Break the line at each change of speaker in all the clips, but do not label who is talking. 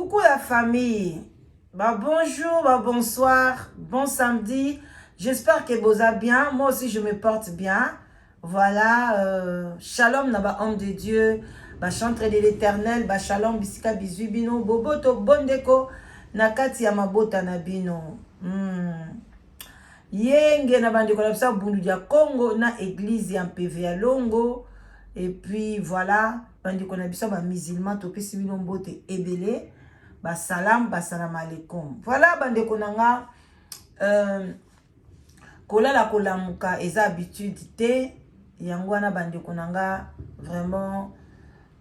Coucou la famille. Bah bonjour, bah bonsoir, bon samedi. J'espère que vous allez bien. Moi aussi, je me porte bien. Voilà, shalom na ba homme de Dieu, ba chantre de l'Éternel, ba shalom bisika bizui bino, boboto bondeko na kati ya mabota na bino. Yenge na bandeko na biso bundu ya Congo na église ya Mpeve ya Longo. Et puis voilà, bandeko na biso ba musulman topesi bino mbote ebele. Ba salam, ba salam alaikum. Voilà bandeko na nga kolala kolamuka eza habitude te. Yango wana bandeko na nga, vraiment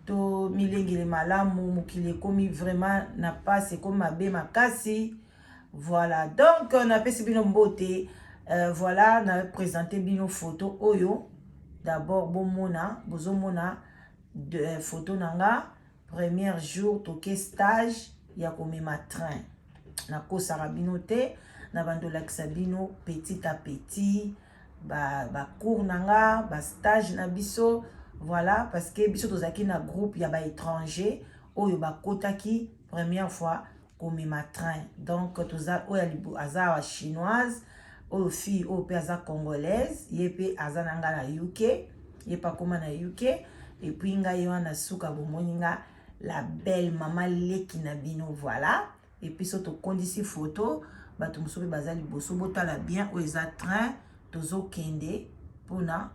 to milengele malamu. Mokili ekomi vraiment na pasi, ekomi mabe makasi. Voilà, donc napesi bino mbote. Voilà, na présente bino photo oyo d'abord. Bomona, bozomona photo na nga premier jour toke stage ya komema train. Nakosaka bino te na bandolakisa bino petit à petit bacours ba na nga, bastage na biso. Voilà, parce que biso tozalaki na groupe ya baétranger oyo bakotaki première fois komema train. Donc toza oyo aza wa chinoise, oyo fille oyo mpe aza congolaise, ye mpe aza na nga na UK, ye mpe akóma na UK. Et puis ngai wana suka, bomoni nga, la belle mama leki na bino. Voilà, et puis so tokondisi photo, bato mosusu mpe baza liboso. Botala bien, oyo eza train tozokende mpona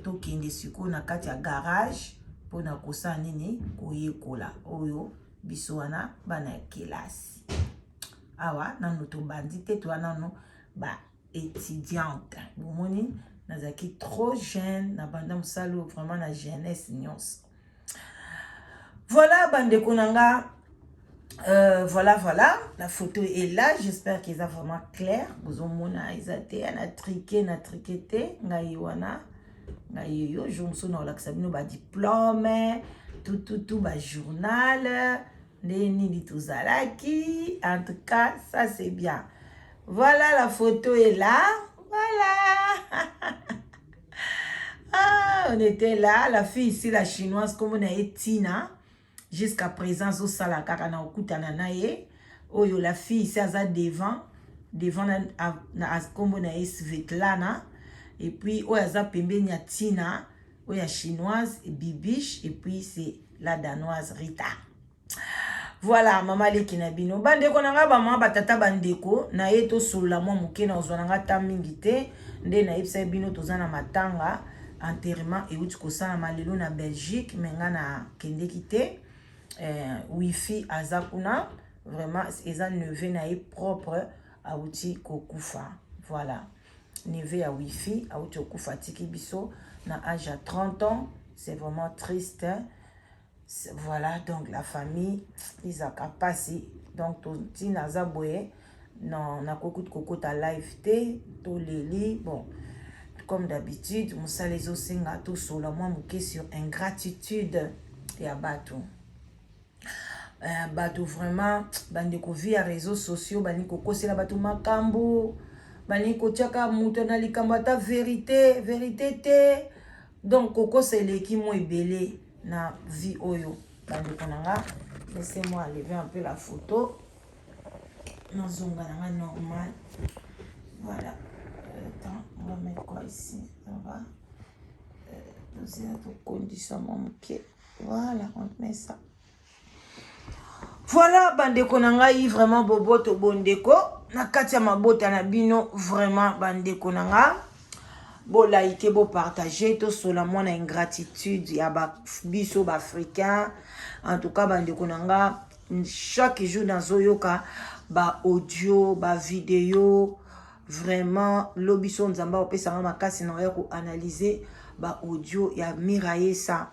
tokende sikoyo na kati ya garage mpona kosala nini? Koyekola. Oyo biso wana bana ya kelasi. Awa nano tobandi te, toza nano ba étudiante. Bomoni, nazalaki trop jeune na banda mosala oyo, vraiment na jeunesse nyonso. Voilà bandeko na nga. Voilà, la photo est là. J'espère qu'eza vraiment clair. Bozomona, eza te na truqué, na truqué te. Ngai wana, ngai yo. Jour mosusu na kolakisa bino badiplôme, tututu, bajournal, nde nini tozalaki. En tout cas, ça c'est bien. Voilà, la photo est là. Voilà. Ah, on était là. La fille ici, la chinoise, comme on a Tina, jusqu'à présent azosala kaka na kokutana na ye. Oyo la fille ici aza devant devant na nkombo na ye Svetlana. Et puis oyo aza pembeni ya Tina, oyo ya chinoise, Bibiche. Et puis c'est la danoise Rita. Voilà, mama leki na bino, bandeko na ngai, bamama, batata, bandeko na ye. Tosolola mwa moke na ozwa na ngai ta mingi te. Nde nayebisa bino, toza na matanga, enterrement euti kosalama lelo na Belgique, mais ngai nakendeki te. Wifi aza kuna, vraiment eza neveu na ye propre awuti kokufa. Voilà, neveu ya wifi awuti kokufa, atiki biso na age ya 30 ans. C'est vraiment triste. Voilà, donc la famille ezalaka mpasi. Donc ntina aza boye, non, nakoki kokota live te. Toleli. Bon, comme d'habitude, mosala ezosenga tosola mwa moke sur ingratitude ya bato. Bato vraiment, bandeko, vie ya réseaux sociaux, balingi kokosela bato makambo, balingi kotiaka moto na likambo ata vérité, vérité te. Donc kokosa eleki mwa ebele na vie oyo, bandeko na nga. Laissez-moi enlever un peu la photo, nazonga na nga normal. Voilà. Attends, on va mettre quoi ici? Ça va, tozela tokondisa mwa moke. Voilà, on met ça. Voilà bandeko na ngai, vraiment boboto, bondeko na kati ya mabota na bino. Vraiment bandeko na nga, bolike, bopartage. Tosola mwana ingratitude ya biso baafricain. En tout cas bandeko na nga, chaque jour nazoyoka baaudio, bavideo. Vraiment lobi so Nzambe akopesanga makasi na oya koanalyse baaudio ya Miraesa.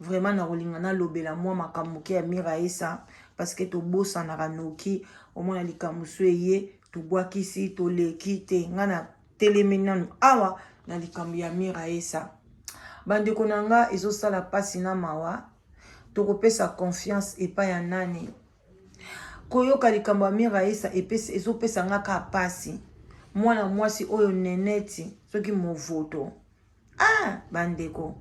Vraiment nakolinga nalobela mwa makambo moke ya Miraesa, parce que tobosanaka noki. Omona likambo so eye, tobwakisi, toleki te. Ngai na telemi nanu awa na likambo ya Miraesa, bandeko na nga, ezosala mpasi na mawa. Tokopesa confiance epai ya nani? Koyoka likambo ya Miraesa ezopesa nga kaka mpasi. Mwana mwasi oyo Neneti soki Movoto. Ah bandeko,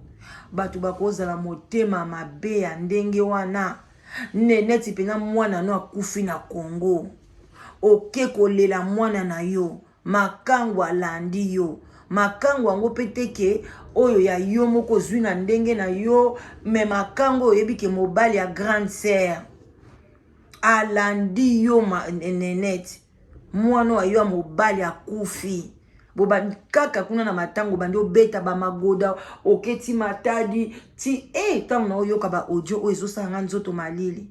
bato bakozala motema mabe ya ndenge wana. Neneti mpena mwana no akufi na Congo, oke kolela mwana na yo, makangu alandi yo. Makangu yango mpe te ke oyo ya yo moko ozwi na ndenge na yo, me makangu oyo oyebi ke mobali ya grande sœur alandi yo. Nenete, mwana oyo ya mobali akufi, boba kaka kuna na matango, bandi obeta bamagoda, oketi Matadi ti e ntango na oyoka ba audio oyo ezosala nga nzoto malili.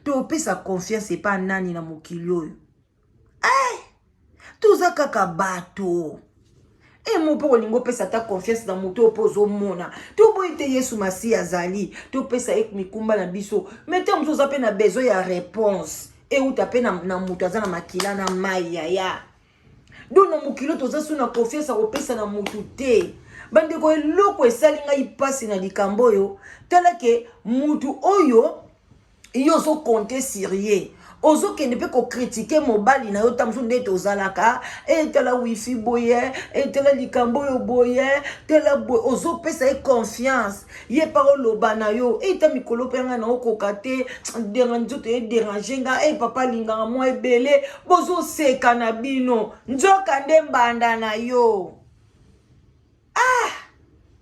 Topesa confiance epa nani na mokili oyo? Eh, toza kaka bato e mo mpo kolinga opesa ata confiance na moto oyo mpo ozomona. Toboyi te, Yesu Masiya azali, topesa ye mikumba na biso, mais te mosusu oza mpe na besoin ya réponse euta mpe na moto aza na makila na mai. Yaya, donc na mokili toza so na confiance ya kopesa na motu te. Bandeko, eloko esali ngai mpasi na likambo oyo, tala ke motu oyo yo ozocompter sur ye, ozokende mpe kocritiquer mobali na yo. Ta mosusu nde tozalaka etala wifi boye, etala likambo oyo boye, tala boye, ozopesa ye confiance, ye mpa oloba na yo eta mikolo mpe ngai naokoka te, nzoto edéranger nga e papa alingaka mwa ebele. Bozoseka na bino, nzoka nde mbanda na yo. Ah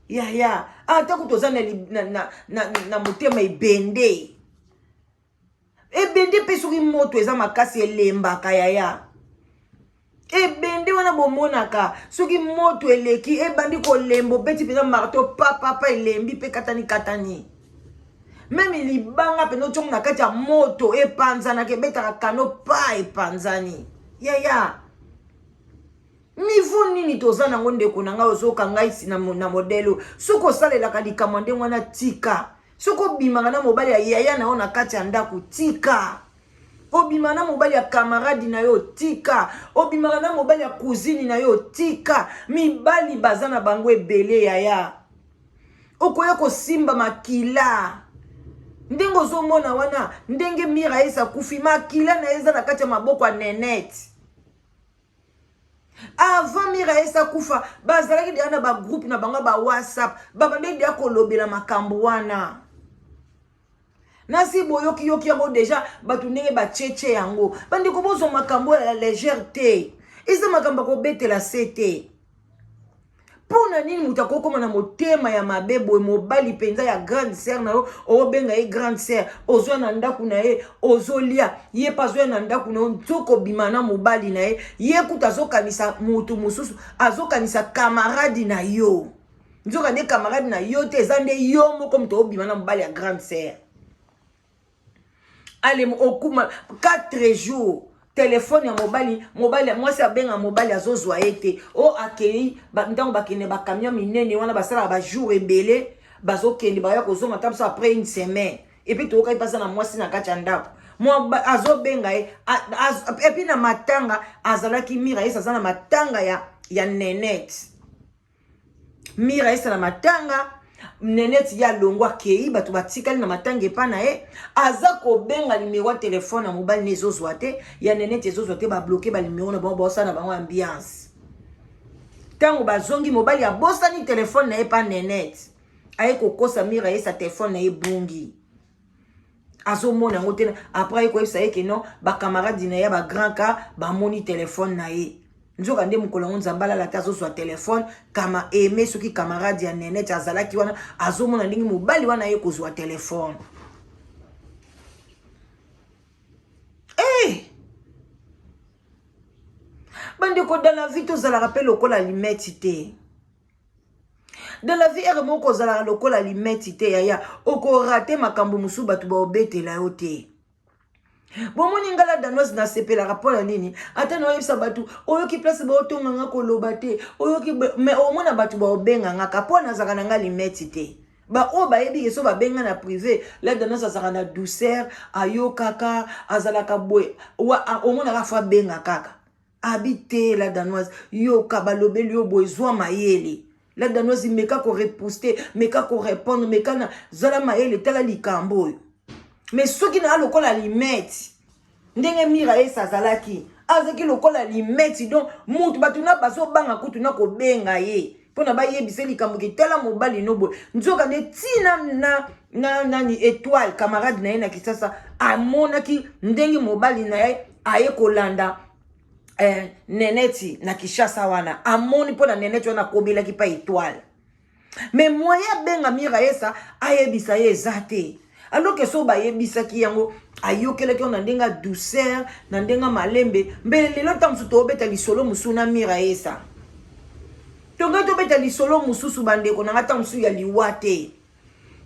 yaya, atako toza na motema ebende ebende mpe soki moto eza makasi elembaka. Yaya, ebende wana bomonaka soki moto eleki ebandi kolemba, obeti mpenza marteau papapa, elembi mpe katani katani. Même libanga mpenza otiongo na kati ya moto epanzanaka, ebetaka kano pa epanzani. Yaya, niveau nini toza nango? Ndeko na ngai, ozoka ngai na modèle oyo, soki osalelaka likambo ya ndenge wana, tika. Soki obimaka na mobali ya yaya na yo na kati ya ndako, tika. Obimaka na mobali ya camarade na yo, tika. Obimaka na mobali ya cousine na yo, tika. Mibali baza na bango ebele. Yaya, okoya kosimba makila ndenge ozomona wana, ndenge Mira esi akufi, makila na ye eza na kati ya maboko ya Nenete. Avant Mira esi akufa, bazalaki deya na bagroupe na bango ba WhatsApp, babandaki deya kolobela makambo wana. Nasi boyokiyoki yango deja, bato ndenge bacheche yango. Bandeko, bozwa makambo ya légère te, eza makambo ya kobetela se te. Mpo na nini moto akokóma na motema ya mabe boye? Mobali mpenza ya grande sœur na yo, obenga ye grande sœur, ozwa na ndako na ye, ozolia ye mpe azwa na ndako na yo, nzoko obima na mobali na ye. Ye kuta azokanisa motu mosusu, azokanisa camarade na yo, nzoka nde camarade na yo te, eza nde yo moko moto obima na mobali ya grande sœur. Ale okuma 4 jours, telefone ya mobali, mobali mwasi abenga mobali, azozwa ye te. O akei ntango bakende bacamion minene wana, basalaka bajour ebele, bazokende, baya kozonga ta moso après une semaine. Et puis toyokaki mpasa na mwasi na kati ya ndako, azobenga ye. Et puis na matanga azalaki, Mira yesi aza na matanga ya Nenete. Mira esa na matanga Nenete, ye alongwa, akei, bato batikali na matanga epa na ye. Aza kobenga nimero ya telefone ya mobali ne ezozwa te, ya Nenete ezozwa te, babloquer banimero na bango, baosala na bango ambiance. Ntango bazongi, mobali abosani telefone na ye pa Nenete, aye kokosa Mira ayesa telefone na ye ebungi, azomona yango te. Après aye koyebisa ye ke non, bacamarade na ye ya bagrand ka bamoni telefone na ye. Nzoka nde mokolo yango Nzambe alala te, azozwa telefone kama eme soki camarade ya Nenete azalaki wana, azomona ndenge mobali wana aye kozwa telefone. Hey! Bandeko, dans la vie tozalaka mpe lokola limeti te. Dans la vie ere moko ozalaka lokola limeti te. Yaya, okorater makambo mosusu, bato baobetela yo te. Bomoni nga la Danoise, nasepelaka mpo na nini? Ata naoyebisa bato, oyoki place baotonganga koloba te, oyoki me omona bato baobengangaka mpo nazalaka na nga limeti te. Baoyo bayebi ke so babenga na privé, la Danoise azalaka na douceur, ayokaka, azalaka boye, omonaka fo abenga kaka abi te. La Danoise, yoka, balobeli yo boye, zwa mayele. La Danoise, meka korepousser, meka korépondre, meka na zala mayele, tala likambo oyo. Mais soki naa lokola limeti, ndenge Mira esi azalaki, azalaki lokola limeti, donc mutu bato na bazobanga kutu na kobenga ye mpona bayebisa likambo ke tala mobali no boye, nzoka nde ntina na na nani Étoile, camarade na ye na Kisasa, amonaki ndenge mobali na ye aye kolanda Neneti na Kinshasa wana. Amoni mpo na Neneti wana akobelaki mpa Étoile, mais moyen abenga Miraesa ayebisa ye eza te. Alors que so bayebisaki yango, ayokelaki yango na ndenge ya douceur, na ndenge ya malembe, mbele lelo ntango mosusu toobeta lisolo mosusu na Miraesa, tongai tobeta lisolo mosusu. Bandeko na nga, ntango mosusu ya liwa te,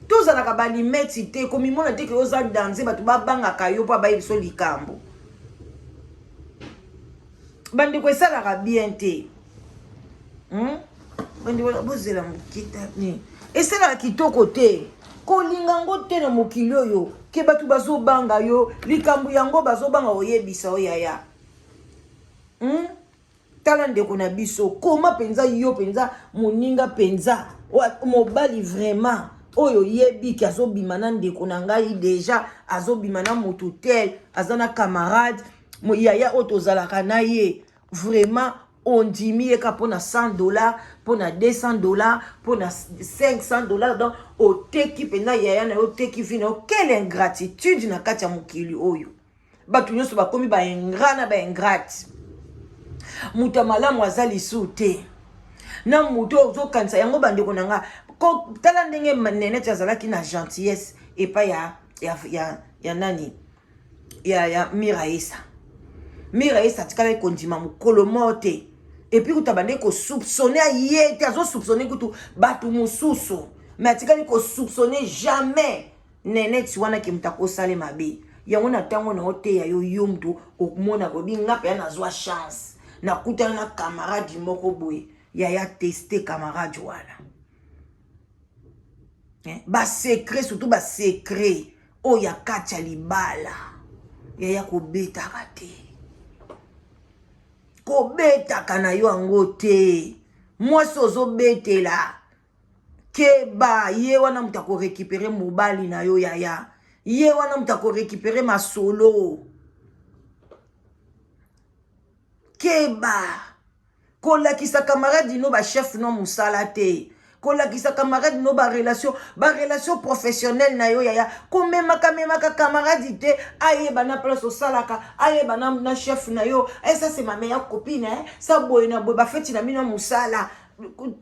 tozalaka balimeti te, komimona te ke oza danger, bato babangaka yo mpo abayebi biso likambo. Bandeko, esalaka bien te, Bandeko, bozela mokita nini, esalaka kitoko te, kolinga yango te na mokili oyo ke bato bazobanga yo likambo yango, bazobanga oyebisa oyo yaya, Tala ndeko na biso, koma mpenza yo mpenza moninga mpenza mobali vraiment oyo oyebi ke azobima na ndeko na ngai, déjà azobima na motu tel, aza na camarade yaya oyo tozalaka na ye vraiment, ondimi ye ka mpona 100 $, mpona 200 $, mpona 500 $. Donc oteki mpenza yaya na yo, oteki vie na yo. Quelle ingratitude na kati ya mokili oyo! Bato nyonso bakomi baingrat na baingrate. Moto ya malamu aza lisusu te na moto oyo ozokanisa yango. Bandeko na nga, tala ndenge Nenete azalaki na gentillesse epai ya nani, ya Miraesa. Miraesa atikalaki kondima mokolo moko te. Et puis kutu abandaki kosoupçonner ye te, azosoupçonner kutu bato mosusu, mais atikali kosoupçonner jamais Neneti wana ke moto akosala mabe yango. Na ntango na oteya yo, yo moto omona kobi nga mpenza nazwa chance, nakutana na camarade moko boye. Yaya, teste camarade wana, eh? Basecret, surtout basecret oyo ya kati ya libala, yaya, kobetaka te, kobetaka na yo yango te. Mwasi ozobetela, keba, ye wana moto akorécupérer mobali na yo. Yaya, ye wana moto akorécupérer masolo. Keba kolakisa camarade no, bachef no mosala te, kolakisa camarade no barelation professionnelle na yo. Yaya, komemaka memaka camarade te, ayeba na place osalaka, ayeba na chef na yo. Ça, c'est ma meilleure copine, eh? Sa boye na boye, bafeti na bino mosala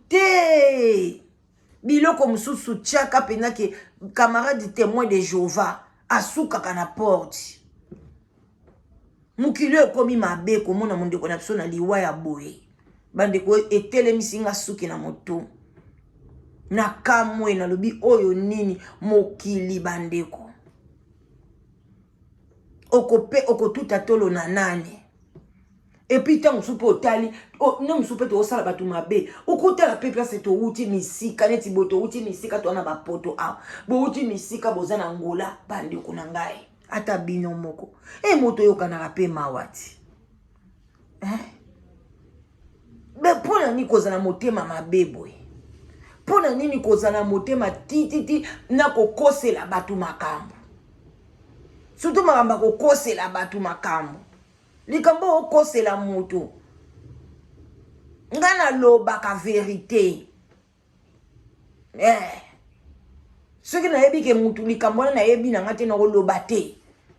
te. Biloko mosusu tiaka mpenza ke camarade témoin de Jéhovah asukaka na porte. Mokili oyo ekomi mabe. Komona mondeko na biso na liwa ya boye, bandeko, etelemisi nga suki na motu na kamwe. Nalobi oyo nini mokili? Bandeko, okope okotuta tolo na nani? Et puis ntango mosusu mpe otali nde mosusu mpe tokosala bato mabe. Okotala mpe place towuti misika, neti boye towuti misika, toza na bapoto awa, bowuti misika, boza na Ngola. Bandeko na ngai, ata bino moko e moto oyokanaka mpe mawa ti, eh? Mpo na nini kozala motema mabe boye? Mpo na nini kozala motema tititi na kokosela bato makambo, surtout makambo ya kokosela bato makambo? Likambo okosela moto, nga nalobaka vérité, eh. Soki nayebi ke mutu likambo wana nayebi na nga te, nakoloba te.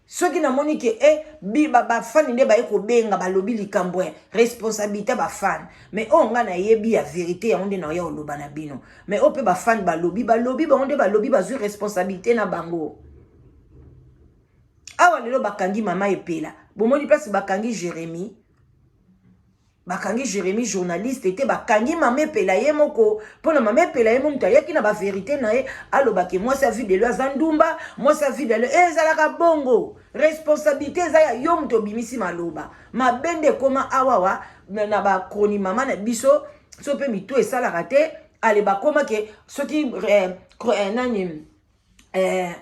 Soki namoni ke e bafani nde baye kobenga, balobi likambo ya responsabilité bafani, mais oyo nga nayebi ya vérité, yango nde naoya koloba na bino. Mais oyo mpe bafani balobi, bango nde balobi, bazwi responsabilité na bango. Awa lelo bakangi mama Epela, bomoni place bakangi Jérémie, bakangi Jérémie journaliste te, bakangi mama Epela ye moko. Mpona mama Epela ye mo moto ayaki na bavérité na ye, alobaki mwasi ya videlo aza ndumba, mwasi ya videlo ezalaka bongo. Responsabilité eza ya yo moto obimisi maloba mabe. Nde ekóma awawa na bakroni mama na biso, so mpe mitu esalaka te. Ale bakóma ke soki nani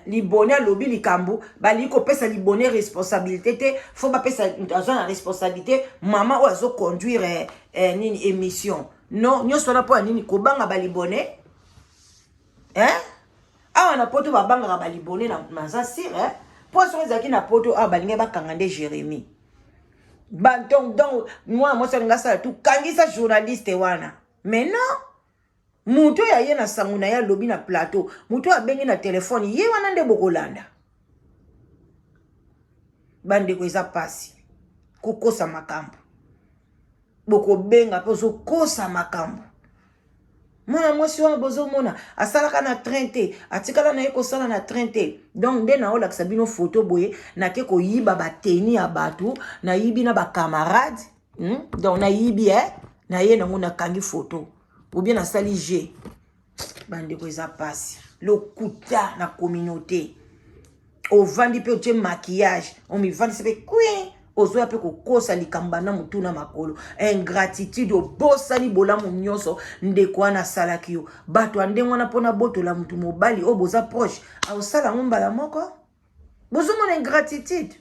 libone alobi likambo, balingi kopesa libone responsabilité te. Faut bapesa moto aza na responsabilité, mama oyo azoconduire nini, émission. Non, nyonso wana mpo ya nini? Kobanga balibone, eh? Awa na poto babangaka balibone, naza sûr, eh? Mpo soki ezalaki na poto awa, balingi bakanga nde Jérémie. Donc mwana mwasi alingi asala tu kangisa journaliste wana, mais non. Moto oyo aye na sango na ye alobi na plateau, moto oyo abengi na telefone, ye wana nde bokolanda. Bandeko, eza pasi kokosa makambo. Bokobenga mpe ozokosa makambo. Mwana mwasi wana bozomona asalaka na train te, atikala na ye kosala na train te. Donc nde naolakisa bino foto boye, nake koyiba bateni ya bato, nayibi na bacamarade, Donc nayibi naye nango nakangi foto ou bien nasali g. Bandeko, eza pasi lokuta na communauté. Ovandi mpe otie maquillage, omivandisi mpe kwi, ozoya mpe kokosa likambo banda motu na makolo. Ingratitude, obosani bolamu nyonso ndeko wana asalaki yo. Bato ya ndenge wana, mpona botola motu mobali oyo boza proche, aosala yango mbala moko. Bozomona ingratitude.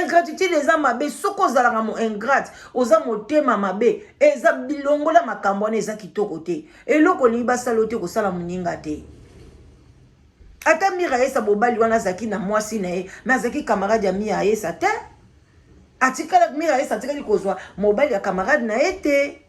Ingratitude eza mabe. Soki ozalaka mo ingrate, oza motema mabe, eza bilongola makambo wana, eza kitoko te. Eloko olingi basala yo te, kosala moninga te. Ata Mira Ayesa, mobali wana azalaki na mwasi na ye, me azalaki camarade ya Mira Ayesa te. Atikala, Mira Ayesa atikali kozwa mobali ya camarade na ye te.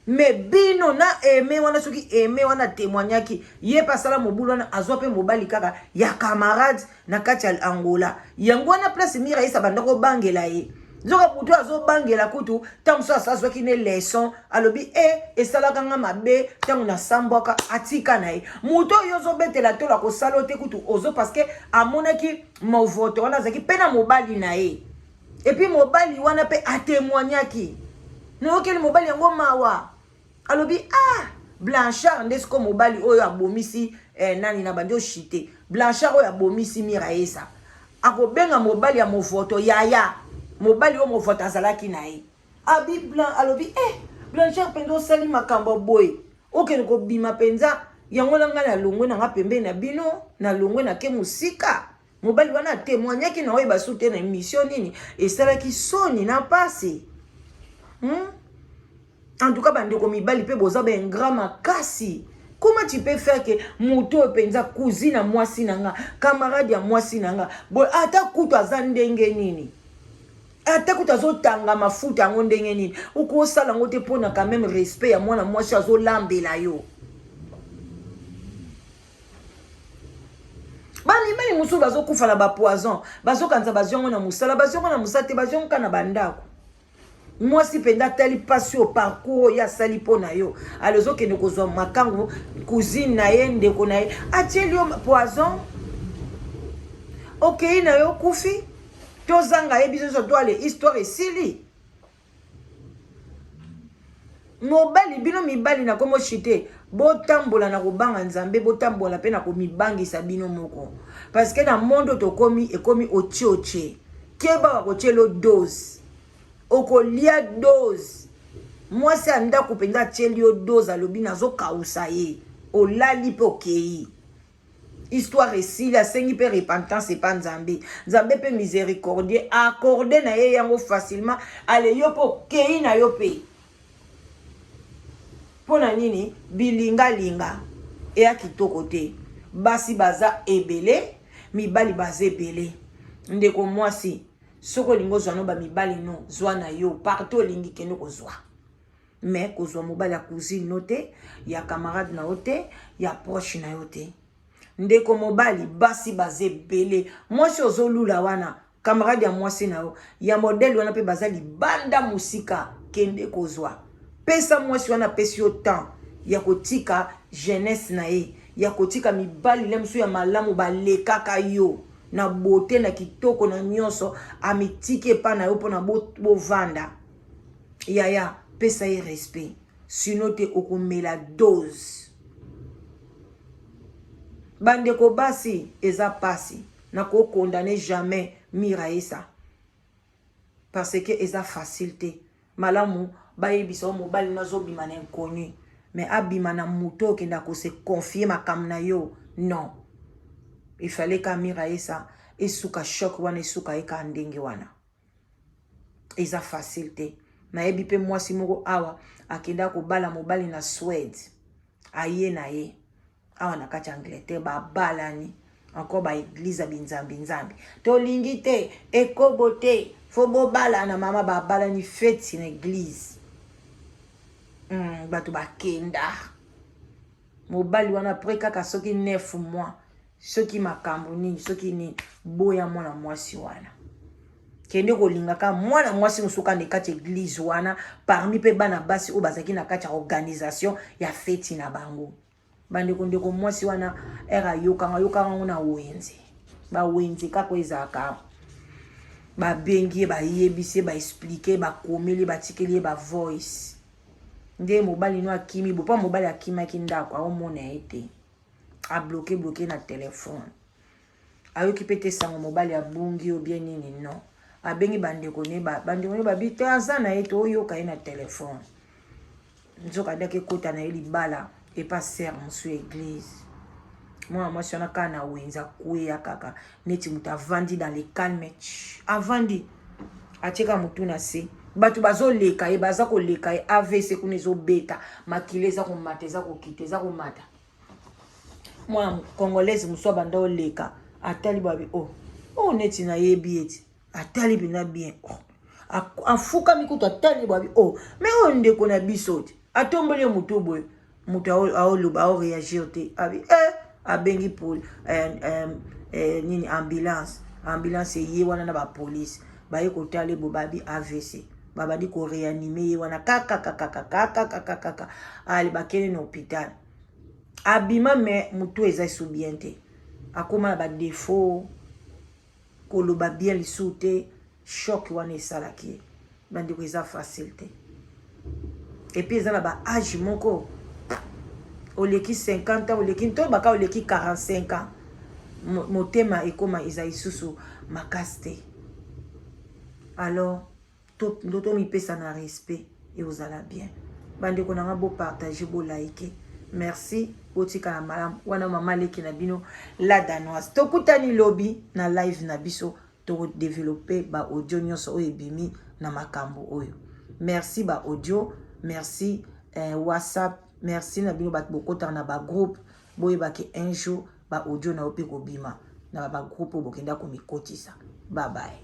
Me bino na aime wana, soki aime wana témoignaki, ye mpe asala mobulu wana, azwa mpe mobali kaka ya camarade na kati ya Angola. Yango wana place Mira Ayesa banda kobangela ye. Nzoka motu azobangela kutu, ntango mosusu azwaki ne leçon, alobi e esalaka nga mabe ntango nasambwaka, atika na ye. Motu oyo ozobetela tolo akosala te kutu ozo, parce que amonaki movoto wana azalaki mpe na mobali na ye. Et puis mobali wana mpe atémoignaki, nayokeli mobali yango mawa, alobi ah, Blanchard nde siko mobali oyo abomisi nani na bandi oshite. Blanchard oyo abomisi Mira Ayesa, akobenga mobali ya movoto yaya, mobali oyo movoto azalaki na ye. Abi blanc alobi Blanchard mpenza osali makambo boye, okende kobima mpenza yango na ngai, nalongwe na nga pembeni na bino, nalongwe, nake mosika. Mobali wana atémoignaki na oyeba su te na émission nini, esalaki soni na mpasi, En tout cas, bandeko mibali mpe boza baingrat makasi. Comment tu peux faire que moto oyo mpenza cousine ya mwasi na nga, camarade ya mwasi na nga boye, ata kutu aza ndenge nini, ata kutu azotanga mafuta yango ndenge nini, okosala yango te mpona quand même respect ya mwana mwasi azolambela yo? Bamibali mosusu bazokufa na bapoison, bazokanisa bazwi yango na mosala. Bazwi yango na mosala te, bazwi yango kaka na bandako. Mwasi mpenza atali mpasi oyo, parcours oyo asali mpo na yo, ale ozokende kozwa makangu, cousine na ye, ndeko na ye, atieli yo poison, okei na yo, okufi, tozanga ye biso nyonso to ale, histoire esili. Mobali, bino mibali na komoshi te, botambola na kobanga Nzambe, botambola mpe na komibangisa bino moko, parce que na monde oyo tokomi, ekomi otie otie. Keba, bakotiela dose, okolia dose. Mwasi ya ndako mpenza atieli yo dose, alobi nazokausa ye, olali mpe okei, histoire esili. Asengi mpe repentance epa Nzambe, Nzambe mpe miséricordieux accorde na ye yango facilement. Ale, yo mpe okei na yo mpe. Mpo na nini bilingalinga eya kitoko te? Basi baza ebele, mibali baza ebele. Ndeko mwasi, soki olingi ozwa no bamibali, no zwa na yo partout olingi, kende kozwa, mais kozwa mobali ya cousine no te, ya camarade na yo te, ya proche na yo te. Ndeko mobali, basi baza ebele. Mwasi ozolula wana, camarade ya mwasi na yo ya modèle wana mpe baza libanda mosika, kende kozwa. Pesa mwasi wana, apesi yo temps ya kotika jeunesse na ye, ya kotika mibali le mosusu ya malamu balekaka yo na beauté, na kitoko, na nyonso, amitiki epai na yo mpona bovanda. Yaya, pesa ye respect, sinon te okomela dose. Bandeko basi, eza pasi. Nakokondane jamais Mira Esa, parce que eza facile te. Malamu bayebisa o mobali nazobima na inconnu, mais abima na moto okenda kose confier makambo na yo, non. Il fallait ka Mira Esa esuka choc wana, esuka ye kaka ndenge wana. Eza facile te. Nayebi mpe mwasi moko awa akenda kobala mobali na Swede, aye na ye awa na kati ya Angleterre, babalani encore baéglise ya binzambi nzambi, tolingi te, ekobo te, fo bobalana. Mama, babalani feti na église. Bato bakenda mobali wana après kaka soki 9 mois, soki makambo nini, soki nini. Boya mwana mwasi wana, kende kolingaka mwana mwasi mosusu kande kati église wana, parmi mpe bana basi oyo bazalaki na kati ya organisation ya feti na bango. Bandeko, ndeko mwasi wana ere ayokanga, ayokanga ngo na wenze, bawenze kaka ezalaka. Babengi ye, bayebisi ye, baexpliquer, bakomeli, batikeli ye bavoice nde mobali no akimi bo, mpo mobali akimaki ndako, aomona ye te, abloquer, bloquer na telefone, ayoki mpe te sango mobali abungi ou bien nini. Non, abengi bandeko ne, bandeko ne babi te, aza na ye te, oyoka ye na telefone. Nzoka andaki ekota na ye libala epa sœur mosusu ya église. Mwana mwasi wana kaka na wenze akweya kaka neti moto avandi dans le calme, avandi, atieka motu na se, bato bazoleka ye, baza koleka ye, AVC kuna ezobeta, makili eza komata, eza kokita, eza komata. Mwana congolaise mosusu abanda oleka, atali babi: "Oh, oh, neti nayebi eti." Atali mpena bien, oh. Afukami kutu, atali babi: "Oh, mais oyo ndeko na biso ti." Atomboli ye motu boye, moto aoloba, aoréagir te. Abi eh, abengi pol eh, eh, eh, nini, ambulance. Ambulance eye wana na bapolice, baye kotala bo, babi AVC. Babandi koréanimer ye wana kaka kaka kaka kaka kaka. Ale, bakende na hôpital, abima, mais motu eza esu bien te, akóma na badéfaut, koloba bien lisusu te. Choc wana esalaki ye, bandeko, eza facile te. Et puis eza na baâge moko, oleki 50 ans, oleki to baka oleki 45 ans, motema ekóma eza lisusu makasi te. Alors tomipesa na respect, ekozala bien. Bandeko na nga, bopartager, bolike, merci, botikala malamu. Wana mama leki na bino, la Danoise. Tokutani lobi na live na biso, tokodévelopper baaudio nyonso oyo ebimi na makambo oyo. Merci baaudio, merci WhatsApp, merci na bino bato bokotaka na bagroupe. Boyebaki un jour baaudio na yo mpe kobima na bagroupe oyo bokenda komikotisa. Babaye.